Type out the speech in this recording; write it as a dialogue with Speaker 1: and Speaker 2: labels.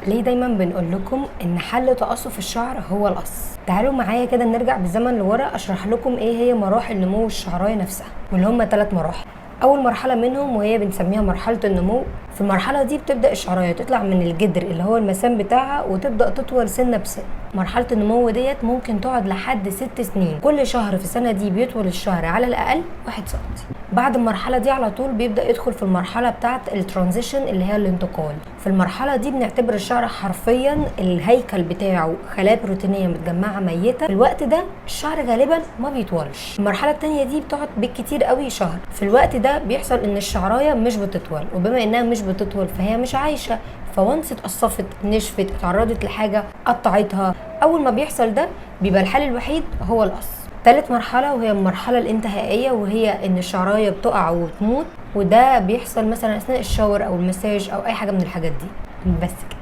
Speaker 1: ليه دايما بنقول لكم ان حل تقصف الشعر هو القص؟ تعالوا معايا كده نرجع بالزمن لورا، اشرح لكم ايه هي مراحل نمو الشعرايه نفسها، واللي هم 3 مراحل. اول مرحلة منهم وهي بنسميها مرحلة النمو. في المرحلة دي بتبدا الشعرايه تطلع من الجدر اللي هو المسام بتاعها وتبدا تطول سنة بسنه. مرحلة النمو ديت ممكن تقعد لحد 6 سنين، كل شهر في السنة دي بيطول الشعر على الاقل 1 سنتي. بعد المرحلة دي على طول بيبدا يدخل في المرحلة بتاعه ال transition اللي هي الانتقال. في المرحلة دي بنعتبر الشعر حرفيا الهيكل بتاعه خلايا بروتينيه متجمعه ميته. في الوقت ده الشعر غالبا ما بيطولش. المرحلة الثانية دي بتقعد بالكتير قوي شهر. في الوقت ده بيحصل ان الشعرايه مش بتطول، وبما انها مش بتطول فهي مش عايشه، ف once اتقصفت، نشفت، اتعرضت لحاجة قطعتها. اول ما بيحصل ده بيبقى الحل الوحيد هو القص. تالت مرحلة وهي المرحلة الانتهائية، وهي ان الشعراية بتقع وتموت، وده بيحصل مثلا اثناء ال shower او المساج او اي حاجة من الحاجات دي. بس كده.